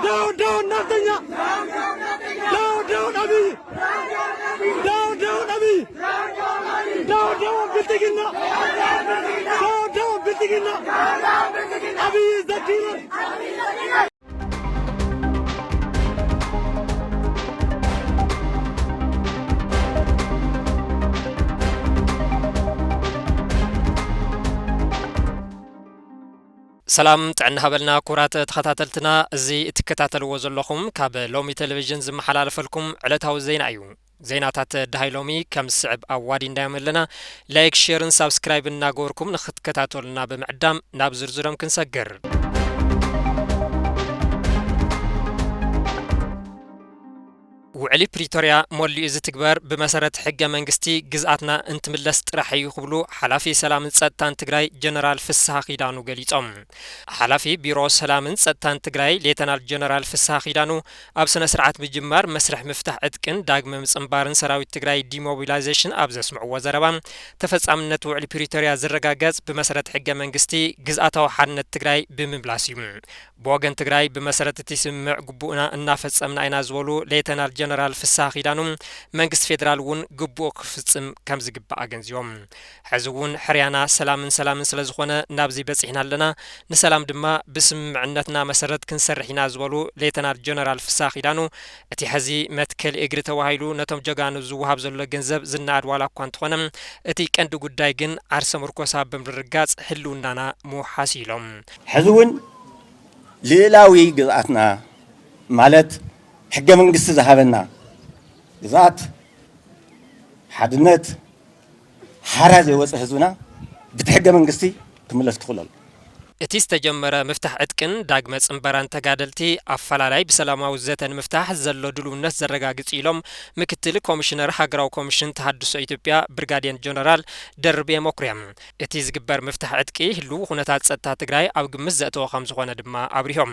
Down, down, Naftannya! Down, down, Abiy! Down, down, Abiy! Down, down, ብልጽግና! Down, down, ብልጽግና! Abiy is the killer! ሰላም ጥዕና ሃበልና ክቡራት ተኸታተልትና፣ እዚ እትከታተልዎ ዘለኹም ካብ ሎሚ ቴሌቪዥን ዝመሓላለፈልኩም ዕለታዊ ዜና እዩ። ዜናታት ደሃይ ሎሚ ከም ዝስዕብ ኣዋዲናዮም ኣለና። ላይክ፣ ሼርን ሳብስክራይብ እናገበርኩም ንክትከታተሉና ብምዕዳም ናብ ዝርዝሮም ክንሰግር። ውዕሊ ፕሪቶርያ መሊኡ ዝትግበር ብመሰረት ሕገ መንግስቲ ግዝኣትና እንትምለስ ጥራሕ እዩ ክብሉ ሓላፊ ሰላምን ጸጥታን ትግራይ ጀነራል ፍስሃ ኪዳኑ ገሊጾም። ሓላፊ ቢሮ ሰላምን ጸጥታን ትግራይ ሌተናል ጀነራል ፍስሃ ኪዳኑ ኣብ ስነ ስርዓት ምጅማር መስርሕ ምፍታሕ ዕጥቅን ዳግመ ምጽንባርን ሰራዊት ትግራይ ዲሞቢላይዜሽን ኣብ ዘስምዕዎ ዘረባ፣ ተፈጻምነት ውዕሊ ፕሪቶርያ ዝረጋገጽ ብመሰረት ሕገ መንግስቲ ግዝኣታዊ ሓድነት ትግራይ ብምምላስ እዩ። ብወገን ትግራይ ብመሰረት እቲ ስምምዕ ግቡእና እናፈጸምና ኢና ዝበሉ ሌተናል ጀነራል ፍስሃ ኪዳኑ፣ መንግስቲ ፌደራል እውን ግቡኡ ክፍጽም ከም ዝግባእ ኣገንዚቦም። ሕዚ እውን ሕርያና ሰላምን ሰላምን ስለ ዝኾነ ናብዚ በጺሕና ኣለና፣ ንሰላም ድማ ብስምምዕነትና መሰረት ክንሰርሕ ኢና ዝበሉ ሌተናል ጀነራል ፍስሃ ኪዳኑ፣ እቲ ሕዚ መትከሊ እግሪ ተባሂሉ ነቶም ጀጋኑ ዝወሃብ ዘሎ ገንዘብ ዝነኣድ ዋላ እኳ እንተኾነ፣ እቲ ቀንዲ ጉዳይ ግን ዓርሰ ምርኮሳ ብምርግጋጽ ህልውናና ምውሓስ ኢሎም። ሕዚ እውን ልእላዊ ግዝኣትና ማለት ሕገ መንግስቲ ዝሃበና ግዝኣት፣ ሓድነት፣ ሓራ ዘይወፀ ህዝብና ብቲ ሕገ መንግስቲ ክምለስ ክኽእል ኣሎ። እቲ ዝተጀመረ ምፍታሕ ዕጥቅን ዳግመ ጽንበራን ተጋደልቲ ኣፈላላይ ብሰላማዊ ዘተ ንምፍታሕ ዘሎ ድልውነት ዘረጋግጽ ኢሎም ምክትል ኮሚሽነር ሃገራዊ ኮሚሽን ተሃድሶ ኢትዮጵያ ብርጋዴር ጀነራል ደርቤ መኩርያ። እቲ ዝግበር ምፍታሕ ዕጥቂ ህልው ኩነታት ጸጥታ ትግራይ ኣብ ግምት ዘእተወ ከም ዝኾነ ድማ ኣብሪሆም።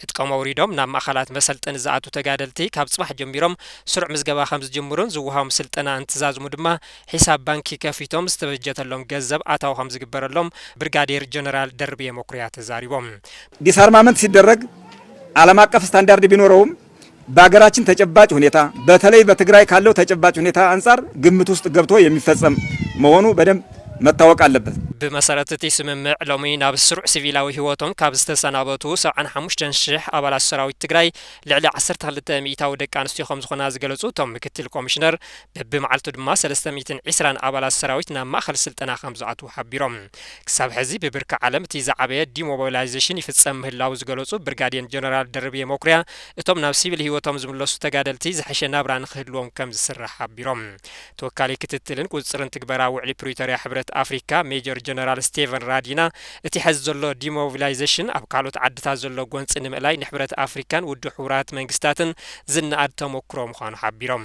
ዕጥቆም ኣውሪዶም ናብ ማእኸላት መሰልጠኒ ዝኣቱ ተጋደልቲ ካብ ጽባሕ ጀሚሮም ስሩዕ ምዝገባ ከም ዝጅምሩን ዝወሃቦም ስልጠና እንትዛዝሙ ድማ ሒሳብ ባንኪ ከፊቶም ዝተበጀተሎም ገንዘብ ኣታዊ ከም ዝግበረሎም ብርጋዴር ጀነራል ደርቤ መኩርያ ተዛሪቦም። ዲስኣርማመንት ሲደረግ ዓለም አቀፍ ስታንዳርድ ቢኖረውም በሀገራችን ተጨባጭ ሁኔታ በተለይ በትግራይ ካለው ተጨባጭ ሁኔታ አንጻር ግምት ውስጥ ገብቶ የሚፈጸም መሆኑ በደንብ መታወቅ አለበት። ብመሰረት እቲ ስምምዕ ሎሚ ናብ ስሩዕ ሲቪላዊ ህይወቶም ካብ ዝተሰናበቱ ሰብዓን ሓሙሽተን ሽሕ ኣባላት ሰራዊት ትግራይ ልዕሊ ዓሰርተ ክልተ ሚእታዊ ደቂ ኣንስትዮ ከም ዝኾና ዝገለጹ እቶም ምክትል ኮሚሽነር፣ በብመዓልቱ ድማ ሰለስተ ሚእትን ዕስራን ኣባላት ሰራዊት ናብ ማእኸል ስልጠና ከም ዝኣትዉ ሓቢሮም። ክሳብ ሕዚ ብብርኪ ዓለም እቲ ዝዓበየ ዲሞቢላይዜሽን ይፍጸም ምህላው ዝገለጹ ብርጋዴር ጀነራል ደርቤ መኩርያ፣ እቶም ናብ ሲቪል ህይወቶም ዝምለሱ ተጋደልቲ ዝሐሸ ናብራ ንክህልዎም ከም ዝስራሕ ሓቢሮም። ተወካሊ ክትትልን ቁጽጽርን ትግበራ ውዕሊ ፕሪቶርያ ሕብረት ኣፍሪካ ሜጀር ጀነራል ስቴቨን ራዲና፣ እቲ ሐዚ ዘሎ ዲሞቢላይዜሽን ኣብ ካልኦት ዓድታት ዘሎ ጎንፂ ንምእላይ ንሕብረት ኣፍሪካን ውድብ ሕቡራት መንግስታትን ዝነኣድ ተመክሮ ምዃኑ ሓቢሮም።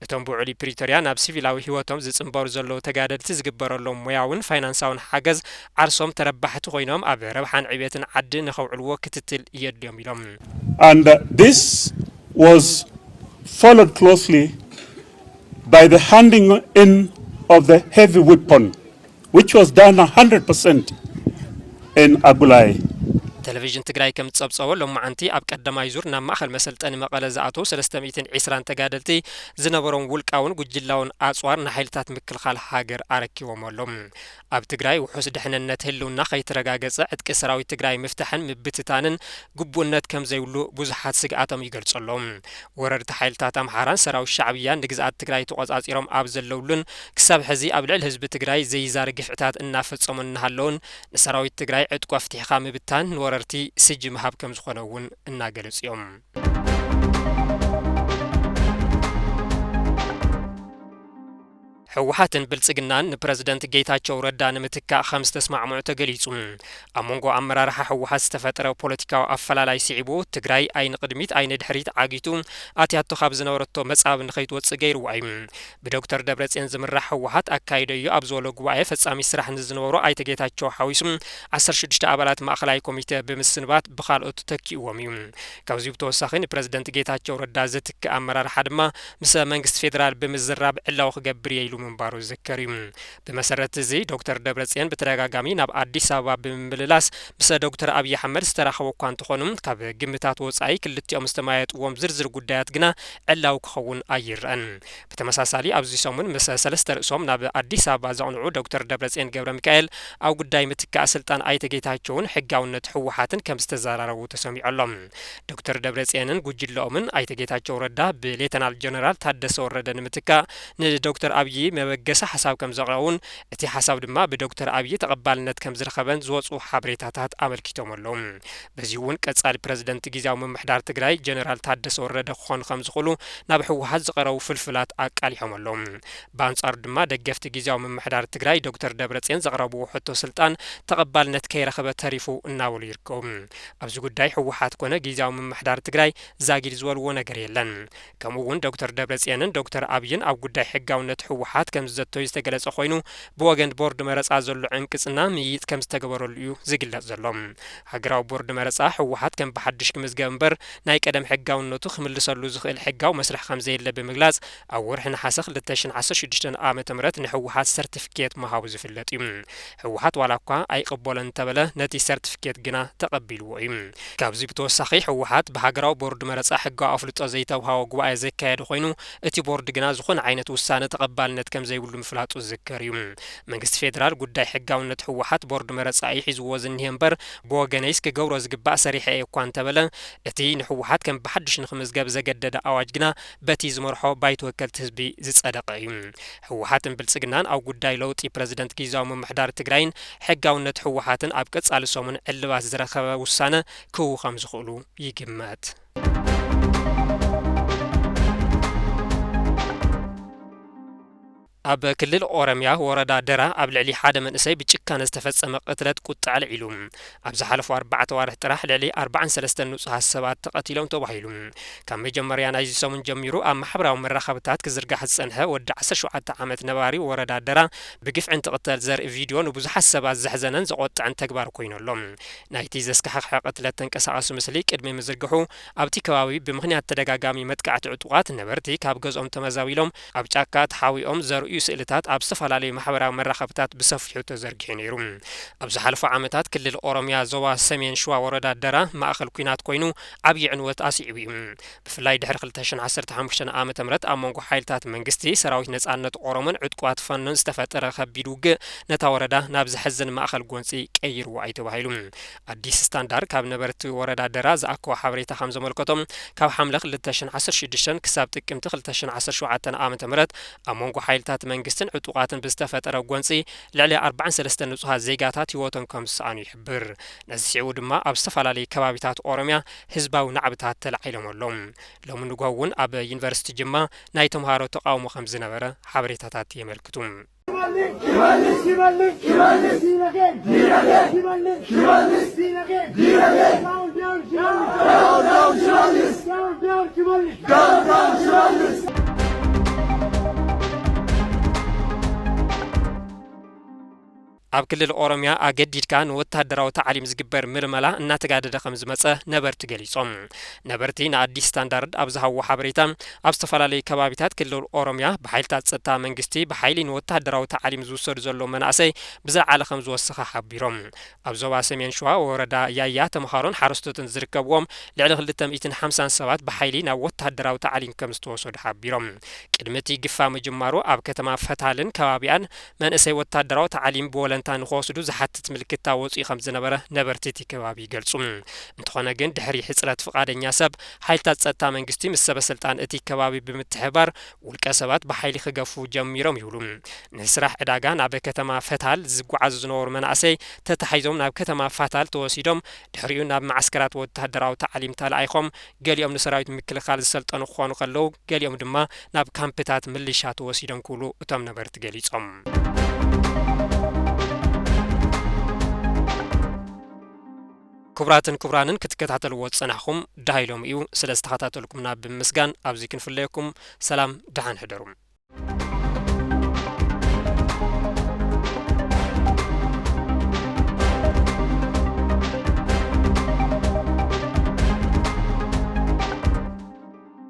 እቶም ብውዕሊ ፕሪቶርያ ናብ ሲቪላዊ ህይወቶም ዝጽንበሩ ዘለዉ ተጋደልቲ ዝግበረሎም ሞያውን ፋይናንሳውን ሓገዝ ዓርሶም ተረባሕቲ ኮይኖም ኣብ ረብሓን ዕብየትን ዓዲ ንኸውዕልዎ ክትትል የድልዮም ኢሎም። And uh, this was followed closely by the handing in of the heavy weapon, which was done one hundred percent in Agulai. ቴሌቪዥን ትግራይ ከም ዝጸብጸቦ፣ ሎማዓንቲ ኣብ ቀዳማይ ዙር ናብ ማእኸል መሰልጠኒ መቐለ ዝኣተዉ ሰለስተ ሚእትን ዕስራን ተጋደልቲ ዝነበሮም ውልቃውን ጉጅላውን ኣጽዋር ንሓይልታት ምክልኻል ሃገር ኣረኪቦም ኣለዉ። ኣብ ትግራይ ውሑስ ድሕንነት ህልውና ከይተረጋገጸ ዕጥቂ ሰራዊት ትግራይ ምፍታሕን ምብትታንን ግቡእነት ከም ዘይብሉ ብዙሓት ስግኣቶም ይገልጹ ኣለዉ። ወረርቲ ሓይልታት ኣምሓራን ሰራዊት ሻዕብያን ንግዝኣት ትግራይ ተቖጻጺሮም ኣብ ዘለውሉን ክሳብ ሕዚ ኣብ ልዕሊ ህዝቢ ትግራይ ዘይዛሪ ግፍዕታት እናፈጸሙ እናሃለውን ንሰራዊት ትግራይ ዕጥቁ ኣፍቲሕኻ ምብታን ንወረርቲ ስጂ ምሃብ ከም ዝኾነ እውን እናገለጹ እዮም። ህወሓትን ብልጽግናን ንፕረዚደንት ጌታቸው ረዳ ንምትካእ ከም ዝተስማዕምዑ ተገሊጹ። ኣብ መንጎ ኣመራርሓ ህወሓት ዝተፈጠረ ፖለቲካዊ ኣፈላላይ ስዒቡ፣ ትግራይ ኣይንቕድሚት ኣይንድሕሪት ዓጊቱ ኣትያቶ ካብ ዝነበረቶ መጻብብ ንኸይትወጽእ ገይርዋ እዩ። ብዶክተር ደብረጽዮን ዝምራሕ ህወሓት ኣካይደዮ ኣብ ዝበሎ ጉባኤ፣ ፈጻሚ ስራሕ ንዝነበሩ ኣይተ ጌታቸው ሓዊሱ ዓሰርተ ሽዱሽተ ኣባላት ማእኸላይ ኮሚቴ ብምስንባት ብኻልኦት ተኪእዎም እዩ። ካብዚ ብተወሳኺ ንፕረዚደንት ጌታቸው ረዳ ዝትክእ ኣመራርሓ ድማ ምስ መንግስቲ ፌደራል ብምዝራብ ዕላዊ ክገብር እየ ኢሉ ምንባሩ ዝዝከር እዩ። ብመሰረት እዚ ዶክተር ደብረጽዮን ብተደጋጋሚ ናብ ኣዲስ ኣበባ ብምምልላስ ምስ ዶክተር ኣብይ ኣሕመድ ዝተራኸቡ እኳ እንተኾኑ፣ ካብ ግምታት ወጻኢ ክልቲኦም ዝተመያየጥዎም ዝርዝር ጉዳያት ግና ዕላዊ ክኸውን ኣይረኣን። ብተመሳሳሊ ኣብዚ ሰሙን ምስ ሰለስተ ርእሶም ናብ ኣዲስ ኣበባ ዘቕንዑ ዶክተር ደብረጽዮን ገብረ ሚካኤል፣ ኣብ ጉዳይ ምትካእ ስልጣን ኣይተ ጌታቸውን ሕጋውነት ህወሓትን ከም ዝተዘራረቡ ተሰሚዑ ኣሎ። ዶክተር ደብረጽዮንን ጉጅለኦምን ኣይተ ጌታቸው ረዳ ብሌተናል ጀነራል ታደሰ ወረደ ንምትካእ ንዶክተር ኣብዪ መበገሲ ሓሳብ ከም ዘቕረቡን፣ እቲ ሓሳብ ድማ ብዶክተር ኣብዪ ተቐባልነት ከም ዝረኸበን ዝወጹ ሓበሬታታት ኣመልኪቶም ኣለዉ። በዚ እውን ቀጻሊ ፕረዚደንት ግዝያዊ ምምሕዳር ትግራይ ጀነራል ታደሰ ወረደ ክኾኑ ከም ዝኽእሉ ናብ ህወሓት ዝቐረቡ ፍልፍላት ኣቃሊሖም ኣለዉ። ብኣንጻሩ ድማ ደገፍቲ ግዝያዊ ምምሕዳር ትግራይ ዶክተር ደብረጽዮን ዘቕረብዎ ሕቶ ስልጣን ተቐባልነት ከይረኸበ ተሪፉ እናበሉ ይርከቡ። ኣብዚ ጉዳይ ህወሓት ኮነ ግዝያዊ ምምሕዳር ትግራይ ዛጊድ ዝበልዎ ነገር የለን። ከምኡ እውን ዶክተር ደብረጽዮንን ዶክተር ኣብይን ኣብ ጉዳይ ሕጋውነት ህወሓት ከም ዝዘተዩ ዝተገለጸ ኮይኑ፣ ብወገን ቦርድ መረጻ ዘሎ ዕንቅጽና ምይይጥ ከም ዝተገበረሉ እዩ ዝግለጽ ዘሎ። ሃገራዊ ቦርድ መረጻ ህወሓት ከም ብሓድሽ ክምዝገብ እምበር ናይ ቀደም ሕጋውነቱ ክምልሰሉ ዝኽእል ሕጋዊ መስርሕ ከም ዘየለ ብምግላጽ፣ ኣብ ወርሒ ነሓሰ ክልተ ሽሕን ዓሰርተ ሽዱሽተን ዓመተ ምህረት ንህወሓት ሰርቲፊኬት ምሃቡ ዝፍለጥ እዩ። ህወሓት ዋላ እኳ ኣይቕበሎን እንተበለ፣ ነቲ ሰርቲፊኬት ግና ተቐቢልዎ እዩ። ካብዚ ብተወሳኺ፣ ህወሓት ብሃገራዊ ቦርድ መረጻ ሕጋዊ ኣፍልጦ ዘይተውሃቦ ጉባኤ ዘካየደ ኮይኑ፣ እቲ ቦርድ ግና ዝኾነ ዓይነት ውሳነ ተቐባልነት ከም ዘይብሉ ምፍላጡ ዝዝከር እዩ። መንግስቲ ፌደራል ጉዳይ ሕጋውነት ህወሓት ቦርድ መረጻ እዩ ሒዝዎ ዝኒሀ እምበር፣ ብወገነይስ ክገብሮ ዝግባእ ሰሪሐ እየ እኳ እንተበለ፣ እቲ ንህወሓት ከም ብሓድሽ ንኽምዝገብ ዘገደደ ኣዋጅ ግና በቲ ዝመርሖ ባይቶ ወከልቲ ህዝቢ ዝጸደቐ እዩ። ህወሓትን ብልጽግናን ኣብ ጉዳይ ለውጢ ፕረዚደንት ግዝያዊ ምምሕዳር ትግራይን ሕጋውነት ህወሓትን ኣብ ቀጻሊ ሰሙን ዕልባት ዝረኸበ ውሳነ ክህቡ ከም ዝኽእሉ ይግመት። ኣብ ክልል ኦሮምያ ወረዳ ደራ ኣብ ልዕሊ ሓደ መንእሰይ ብጭካነ ዝተፈጸመ ቅትለት ቁጥዕ ኣልዒሉ። ኣብ ዝሓለፉ ኣርባዕተ ኣዋርሕ ጥራሕ ልዕሊ ኣርባዓን ሰለስተን ንጹሃት ሰባት ተቐቲሎም ተባሂሉ። ካብ መጀመርያ ናይዚ ሰሙን ጀሚሩ ኣብ ማሕበራዊ መራኸብታት ክዝርጋሕ ዝጸንሐ ወዲ ዓሰርተ ሸውዓተ ዓመት ነባሪ ወረዳ ደራ ብግፍዒ እንትቕተል ዘርኢ ቪድዮ ንብዙሓት ሰባት ዘሕዘነን ዘቖጥዐን ተግባር ኮይኑ ኣሎ። ናይቲ ዘስካሕክሐ ቅትለት ተንቀሳቓሲ ምስሊ ቅድሚ ምዝርግሑ ኣብቲ ከባቢ ብምኽንያት ተደጋጋሚ መጥቃዕቲ ዕጡቓት ነበርቲ ካብ ገዝኦም ተመዛቢሎም ኣብ ጫካ ተሓቢኦም ዘርእዩ ስእልታት ኣብ ዝተፈላለዩ ማሕበራዊ መራኸብታት ብሰፊሑ ተዘርጊሑ ነይሩ። ኣብ ዝሓለፉ ዓመታት ክልል ኦሮምያ ዞባ ሰሜን ሸዋ ወረዳ ደራ ማእኸል ኲናት ኮይኑ ዓብዪ ዕንወት ኣስዒቡ እዩ። ብፍላይ ድሕሪ ክልተ ሽሕን ዓሰርተ ሓሙሽተን ዓመተ ምህረት ኣብ መንጎ ሓይልታት መንግስቲ ሰራዊት ነጻነት ኦሮሞን ዕጡቓት ፋኖን ዝተፈጠረ ከቢድ ውግእ ነታ ወረዳ ናብ ዘሕዝን ማእኸል ጎንጺ ቀይርዋ እዩ ተባሂሉ። ኣዲስ ስታንዳርድ ካብ ነበርቲ ወረዳ ደራ ዝኣከቦ ሓበሬታ ከም ዘመልከቶም፣ ካብ ሓምለ ክልተ ሽሕን ዓሰርተ ሽዱሽተን ክሳብ ጥቅምቲ ክልተ ሽሕን ዓሰርተ ሸውዓተን ዓመተ ምህረት ኣብ መንጎ ሓይልታት መንግስትን ዕጡቓትን ብዝተፈጠረ ጎንጺ ልዕሊ ኣርባዓን ሰለስተን ንጹሃት ዜጋታት ህይወቶም ከም ዝሰኣኑ ይሕብር። ነዚ ስዒቡ ድማ ኣብ ዝተፈላለዩ ከባቢታት ኦሮምያ ህዝባዊ ናዕብታት ተላዒሎም ኣለዉ። ሎሚ ንግሆ እውን ኣብ ዩኒቨርሲቲ ጅማ ናይ ተምሃሮ ተቃውሞ ከም ዝነበረ ሓበሬታታት የመልክቱ። ኣብ ክልል ኦሮምያ ኣገዲድካ ንወተሃደራዊ ታዕሊም ዝግበር ምልመላ እናተጋደደ ከም ዝመጸ ነበርቲ ገሊጾም። ነበርቲ ንኣዲስ ስታንዳርድ ኣብ ዝሃብዎ ሓበሬታ፣ ኣብ ዝተፈላለዩ ከባቢታት ክልል ኦሮምያ ብሓይልታት ጸጥታ መንግስቲ ብሓይሊ ንወተሃደራዊ ታዕሊም ዝውሰዱ ዘሎ መናእሰይ ብዝለዓለ ከም ዝወሰኸ ሓቢሮም። ኣብ ዞባ ሰሜን ሸዋ ወረዳ ያያ ተምሃሮን ሓረስቶትን ዝርከብዎም ልዕሊ ክልተ ሚእትን ሓምሳን ሰባት ብሓይሊ ናብ ወተሃደራዊ ታዕሊም ከም ዝተወሰዱ ሓቢሮም። ቅድሚ እቲ ግፋ ምጅማሩ ኣብ ከተማ ፈታልን ከባቢኣን መንእሰይ ወታደራዊ ታዕሊም ብወለንታ ንክወስዱ ዝሓትት ምልክታ ወፂኡ ከም ዝነበረ ነበርቲ እቲ ከባቢ ይገልፁ። እንተኾነ ግን ድሕሪ ሕፅረት ፍቓደኛ ሰብ ሓይልታት ፀጥታ መንግስቲ ምስ ሰበ ስልጣን እቲ ከባቢ ብምትሕብባር ውልቀ ሰባት ብሓይሊ ክገፉ ጀሚሮም ይብሉ። ንስራሕ ዕዳጋ ናብ ከተማ ፈታል ዝጓዓዙ ዝነበሩ መናእሰይ ተታሒዞም ናብ ከተማ ፋታል ተወሲዶም ድሕሪኡ ናብ መዓስከራት ወታደራዊ ታዕሊም ተላኢኾም ገሊኦም ንሰራዊት ምክልኻል ዝሰልጠኑ ክኾኑ ከለዉ፣ ገሊኦም ድማ ናብ ካምፕታት ምልሻ ተወሲዶም ክብሉ እቶም ነበርቲ ገሊጾም። ክቡራትን ክቡራንን ክትከታተልዎ ዝጸናሕኹም ደሃይ ሎሚ እዩ። ስለ ዝተኸታተልኩምና ብምስጋን ኣብዚ ክንፍለየኩም። ሰላም፣ ደሓን ሕደሩ።